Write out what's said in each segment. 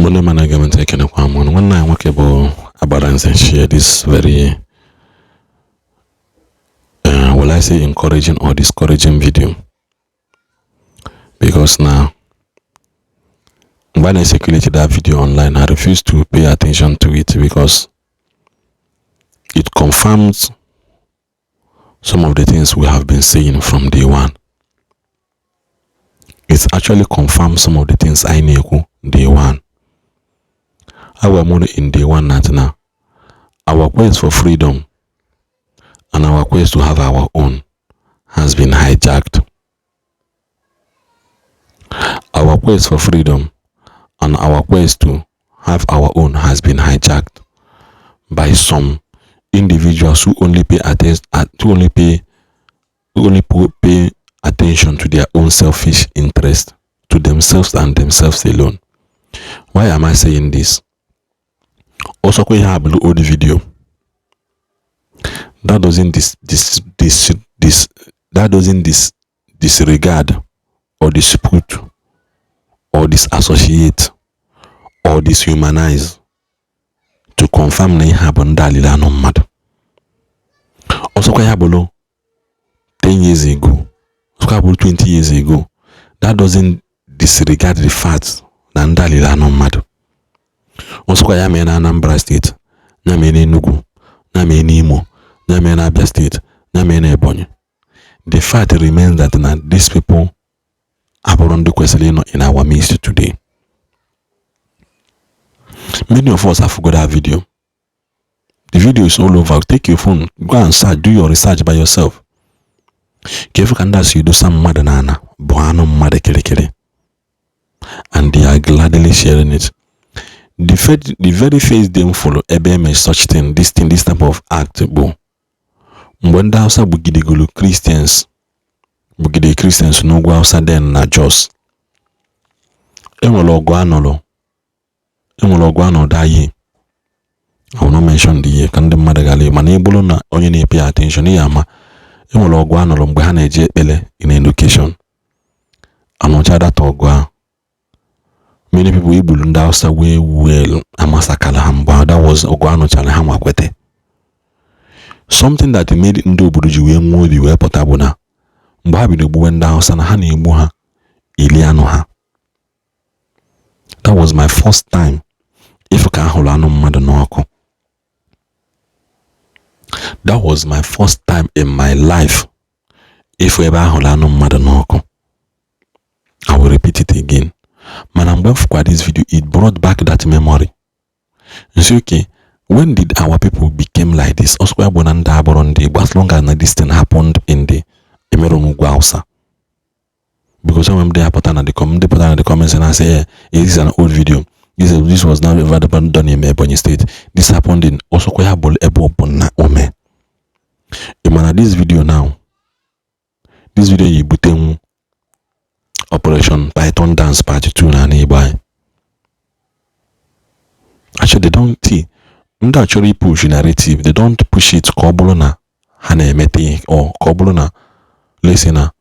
Ụmụnne m na-ege m ntị, ekenekwa m unu. Nwanne anyị nwoke bụ Agbalanze share this very will I say encouraging or discouraging video, because now when I circulated that video online, I refused to pay attention to it because it confirms some of the things we have been saying from day one. It actually confirms some of the things I na-ekwu day one. Agwa m unu in day one that now our quest for freedom and our quest to have our own has been hijacked. Our quest for freedom and our quest to have our own has been hijacked by some individuals who only pay attention to their own selfish interest, to themselves and themselves alone. Why am I saying this? Also, ihe a bụrụ old video. That doesn't dis, dis, dis, dis, that doesn't disregard or dispute or disassociate or dishumanize to confirm na ihe a bụ ndị alili anụ mmadụ. Ọsọkwa ya bụrụ 10 years ago, ọsọkwa ya bụrụ 20 years ago, that doesn't disregard the fact na ndị alili anụ mmadụ. Ọsọkwa ya mee na Anambra State, ya mee n'Enugu, ya mee n'Imo, ya mee na Abia State, ya mee na Ebonyi, the fact remains that na these people abụrụ ndị kwesịrị ịnọ in our midst today. Many of us have forgot that video. The video is all over. Take your phone, go and search, do your research by yourself. Ka efu ka ndị a si edosa mmadụ n'ala bụ anụ mmadụ kịrịkịrị, and they are gladly sharing it. The very face dem follow ebe eme such thing, this thing, this type of act bụ mgbe ndị Hausa gbugidegolu Christians, gbugide Christians n'ugwu Hausa den na Jos. Enwere ọgụ anọrọ, enwere ọgụ anọrọ that year. I will not mention the year ka ndị mmadụ gara, mana ị bụrụ na onye na-pay attention ya ama enwere ọgụ anọrọ mgbe ha na-eje ekpere in education. Anụcha data ọgụ ahụ, many people egburu ndị Hausa wee well amasakala ha mgbe that was ọgụ anụchara ha nwa kwete. Something that made ndị obodo ji wee nwee obi wee pụta bụ na mgbe ha bido gbuwe ndị Hausa na ha na-egbu ha eli anụ ha. That was my first time ịfụ ka ahụrụ anụ mmadụ n'ọkụ. That was my first time in my life ịfụ ebe ahụrụ anụ mmadụ n'ọkụ. I will repeat it again. Mana mgbe m fụkwa this video, it brought back that memory. Nsi, okay, when did our people became like this? Ọsọkwa ya bụ na ndị agbụrụ ndị Igbo, as long as na this thing happened in the emerụ n'ugwu Hausa, because when ndị apụta na the ndị pụta na the comments na say, "Yeah, this is an old video. This was not ever done in Ebonyi State. This happened in." Ọsọkwa ya bụ ebe ọ bụ na ome ị mana this video now, this video yi butenwu Operation Python Dance Part 2 na Igbo anyị. Actually, they don't see ndị a chọrọ push narrative. They don't push it ka ọ bụrụ na ha na-emete ihe or ka ọ bụrụ na lesi na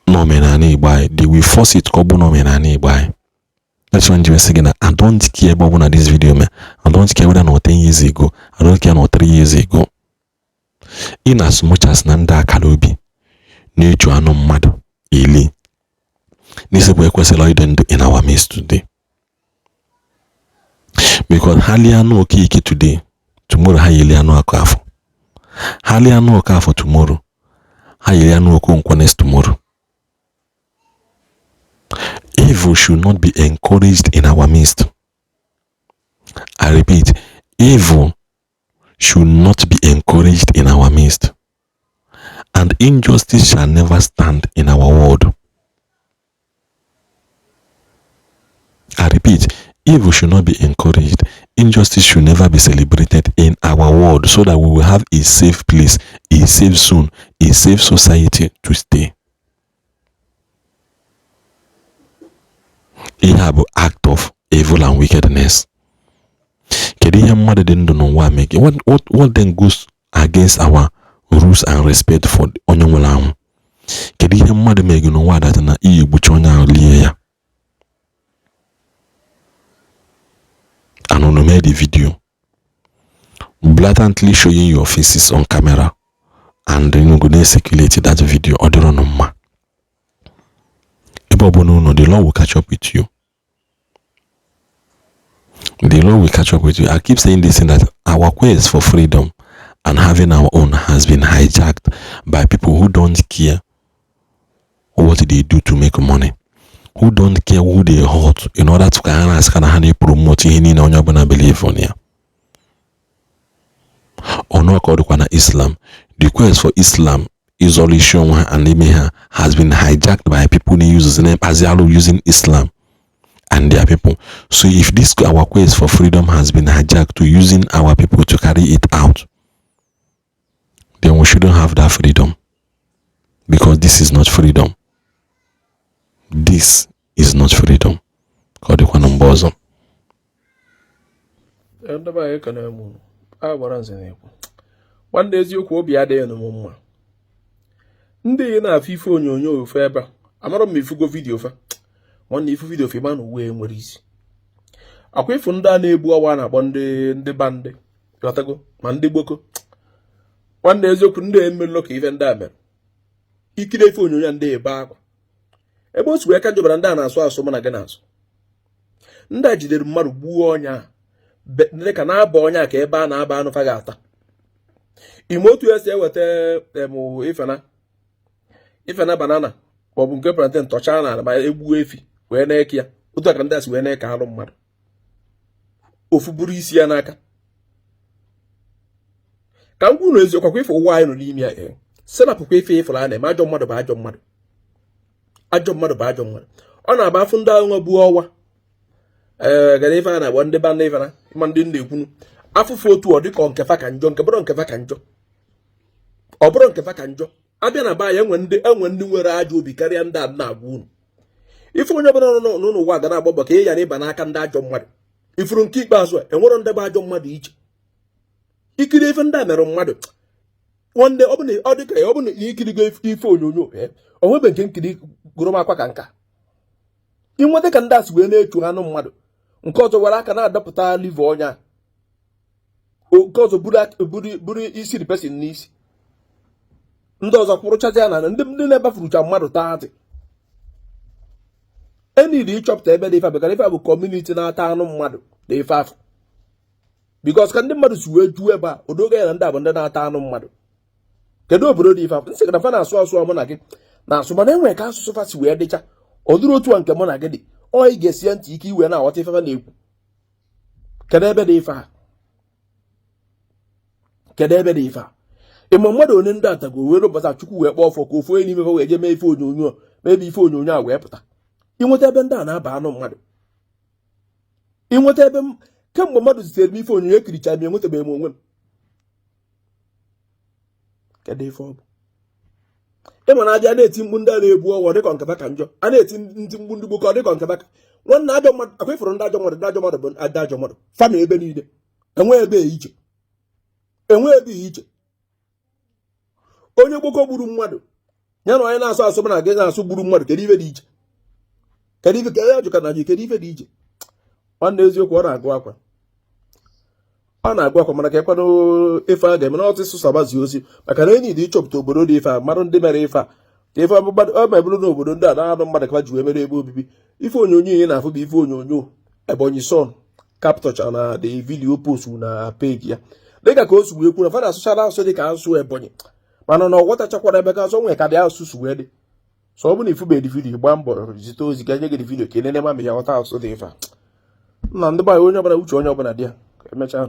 n'omenala Igbo anyị. They will force it ka ọ bụrụ na omenala Igbo anyị. That's why nji sị gị na I don't care ebe ọ bụ na this video mee. I don't care whether na 10 years ago, I don't care na 3 years ago. In as much as na ndị akara obi na-eju anụ mmadụ eli n'isi bụ ekwesịrị ịdị ndụ in our midst today, because ha lie anụ Okeke today, tomorrow ha yeli anụ Okafọ. Ha lie anụ Okafọ tomorrow, ha yeli anụ Okonkwo next tomorrow. Evil should not be encouraged in our midst. I repeat, evil should not be encouraged in our midst, and injustice shall never stand in our world. I repeat, evil should not be encouraged. Injustice should never be celebrated in our world, so that we will have a safe place, a safe zone, a safe society to stay. Ihe a bụ act of evil and wickedness. Kedu ihe mmadụ dị ndụ n'ụwa mee gị? What then goes against our rules and respect for onye nwere anwụ? Kedu ihe mmadụ mee gị n'ụwa that na iyi egbuchi onye ahụ lie ya? Unu mee the video blatantly showing your faces on camera and you go na-circulate that video. Ọ dịrọ nụ mma. Ebe ọbụla unu, the law will catch up with you. The law will catch up with you. I keep saying this thing, that our quest for freedom and having our own has been hijacked by people who don't care what they do to make money, who don't care who they hurt in order to ka ha na-asị ka na ha na-epromote ihe niile onye ọbụla believe on ya. Ọnụ ka ọ dịkwa na Islam. The quest for Islam, ịzọrọ isi onwe ha and ime ha, has been hijacked by people na-use na-ekpazi alụ using Islam and their people. So if this our quest for freedom has been hijacked to using our people to carry it out, then we shouldn't have that freedom, because this is not freedom. This is not freedom. Ka ọ dịkwa na mgbe ọzọ. Ndị be anyị, ekene m unu. A gbara nze na-ekwu, nwanne, eziokwu, obi adịghị m mma. Ndị na-afụ ife onyonyo ofe ebe a, amara m ifugo video fa. Nwanne, ifu video fa, ịma na uwe nwere isi akwa. Ifu ndị a na-egbu ọwa a na-akpọ ndị bandị, ghọtago, ma ndị gboko. Nwanne, eziokwu, ndị emelụ ka ife ndị a mere. Ikiri ife onyonyo a, ndị ebe akwa ebe o si wee ka njọbara. Ndị a na-asụ asụ mụ na gị na-asụ. Ndị a jidere mmadụ, gbuo ọnya dị ka na-aba ọnya ka ebe a na-aba anụ fa ga-ata. Ime otu esi eweta em ifena ifena banana maọbụ nke plantain tọchaa n'ala ma egbuo efi wee na-eke ya, otu a ka ndị a si wee na-eke alụ mmadụ, ofu buru isi ya n'aka. Ka m kwuru eziokwu, akwa ife ụwa anyị nọ n'ime ya, ee, senapụkwa ife ifụrụ a na-eme. Ajọ mmadụ bụ ajọ mmadụ, ajọ mmadụ bụ ajọ mmadụ. Ọ na-agba afụ ndị ahụ nwe ọwa, ee, gara ife a na-agba ndị ba ndị ifena ma ndị na-ekwunu afụfụ otu ọ dịka nkefa ka njọ, nke bụrụ nkefa ka njọ, ọ bụrụ nkefa ka njọ. Abịa na be anyị, enwe ndị nwere ajọ obi karịa ndị a na-agwa unu. Ife onye ọbụla nọ n'ụwa ga na-agba mbọ ka ị ghara ịba n'aka ndị ajọ mmadụ. Ifuru nke ikpeazụ a, enwero ndị bụ ajọ mmadụ iche. Ikiri ife ndị a mere mmadụ, nwanne, ọ bụ na ọ dị ka ọ bụ na ikirigo ife onyonyo, o nwebe nke nkiri gụrụ m akwa ka nka inweta ka ndị a si wee na-echu anụ mmadụ. Nke ọzọ were aka na-adọpụta liver ọnya, nke ọzọ buru isi the person n'isi, ndị ọzọ kwụrụchazi ya na ndị na-ebafurucha mmadụ taa atị. Enidi ịchọpụta ebe dị ife bekara. Ife bụ community na-ata anụ mmadụ dị ife afọ, because ka ndị mmadụ si wee juo ebe a, odoga ya na ndị a bụ ndị na-ata anụ mmadụ. Kedu obodo dị ife afọ? Nsị na fa na-asụ asụ mụ na gị na-asụ, mana enwere ka asụsụ fa si wee dịcha. Ọ dịrị otu a nke mụ na gị dị. Ọ ị ga-esi ntị ike iwee na-aghọta ife fa na-ekwu. Kedu ebe dị ife a? Kedu ebe dị ife a? Ịma mmadụ one ndị atago were ụbọchị Chukwu wee kpọọ ọfọ ka ofu onye n'ime fa wee jee mee ife onyonyo, ebe ife onyonyo a wee pụta. Inweta ebe ndị a na-aba anụ mmadụ, inweta ebe kemgbe mmadụ zitere m ife onyonyo ekiricha m, enwetabeghị m onwe m. Kedu ife ọ bụ? Ịma na abịa na-eti mkpu ndị a na-ebu ọgwụ dịkọ nkata ka njọ, a na-eti ndị mkpu ndị gbokọ dịkọ nkata ka nwanne ajọ mmadụ. Akwa ifuru ndị ajọ mmadụ, ndị ajọ mmadụ bụ ndị ajọ mmadụ. Fa na ebe niile, enwe ebe iche, enwe ebe iche. Onye gboko gburu mmadụ ya na onye na-asụ asụ na gị na-asụ gburu mmadụ, kedu ife dị iche? Kedu ife? Kedu ajụ ka na kedu ife dị iche? Nwanne, eziokwu, ọ na-agụ akwa, ọ na-agụ akwa. Mana ka ekwanụ ife a ga-eme na ọtụ sụsabazi ozi, maka na enyi dị ịchọpụta obodo dị ife a, marụ ndị mere ife a, ka ife ọ ma ebụrụ na obodo ndị a na-anụ mmadụ ka ji wee mere ebe obibi. Ife onyonyo ị na-afụ bụ ife onyonyo Ebonyi Son capture na the video post na page ya, dịka ka o si wee kwuru na fada asụchara asụsụ dịka asụsụ Ebonyi, mana na ọ ghọtachakwara ebe ka asụ nwee ka dị asụsụ wee dị. So ọ bụ na ifube dị video, gbaa mbọ zite ozi ka nye gị dị video ka enene ma ya ghọta asụsụ dị ife a. Nna, ndị be anyị, onye ọbụla uche onye ọbụla dị ya. Ka emechaa.